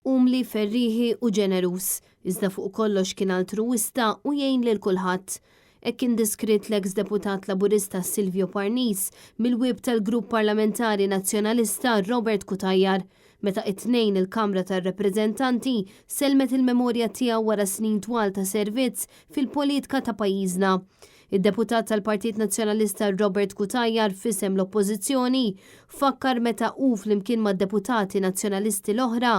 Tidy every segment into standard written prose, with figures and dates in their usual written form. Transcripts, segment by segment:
Umli, ferrieħi u ġeneruż, iżda fuq kollox kien altruwista u jgħin lil kulħadd. Hekk kien diskritt l-eks deputat Laburista Silvio Parnis mill-Whip tal-Grupp Parlamentari Nazzjonalista Robert Cutajar meta it-Tnejn il-Kamra tar-Rappreżentanti sellmet il-memorja tiegħu wara snin twal ta' servizz fil-politka ta' pajjiżna. Id-deputat tal-Partit Nazzjonalista Robert Cutajar f'isem l-Oppożizzjoni fakkar meta hu flimkien mad-deputati Nazzjonalisti l-oħra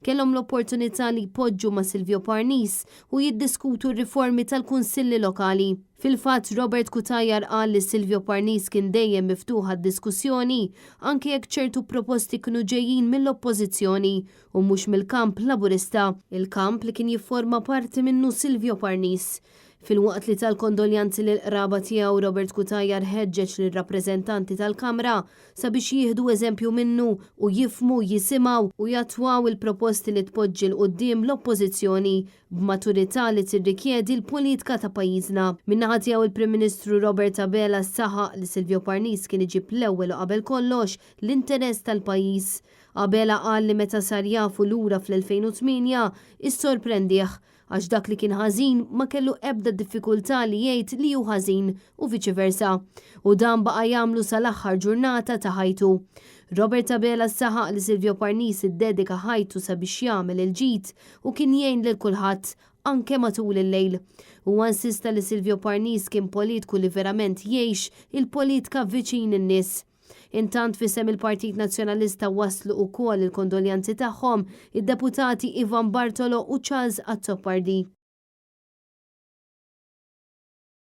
kellhom l-opportunità li jpoġġu ma' Silvio Parnis u jiddiskutu r-riformi tal-Kunsilli Lokali. Fil-fatt Robert Cutajar qal li Silvio Parnis kien dejjem miftuħ għad-diskussjoni anke jekk ċertu proposti kienu ġejjin mill-Oppożizzjoni u mhux mill-kamp Laburista, il-kamp li kien jifforma parti minnu Silvio Parnis. Filwaqt li ta l-kondoljanzi lill-qraba tiegħu, Robert Cutajar ħeġġeġ lir-rappreżentanti tal-Kamra sabiex jieħdu eżempju minnu u jifhmu, jisimgħu u jattwaw il-proposti li tpoġġi 'l quddiem l-Oppożizzjoni b'maturità li tirrikjedi l-politka ta' pajjiżna. Min-naħa tiegħu il-Prim Ministru Robert Abela saħaq li Silvio Parnis kien iġib l-ewwel u qabel kollox l-interess tal-pajjiż. Abela qal li meta sar jafu lura fl-2008 issorprendih għax dak li kien ħażin ma kellu ebda diffikultà li jgħid li hu ħażin u viċi versa. U dan baqa' jagħmlu sal-aħħar ġurnata ta' ħajtu. Robert Abela saħaq li Silvio Parnis iddedika ħajtu sabiex jagħmel il-ġid u kien jgħin lil kulħadd anke matul il-lejl. Huwa insista li Silvio Parnis kien politku li verament jgħix il-politka viċin in-nies. Intant f'isem il-Partit Nazzjonalista waslu ukoll il-kondoljanzi tagħhom id-deputati Ivan Bartolo u Charles Azzopardi.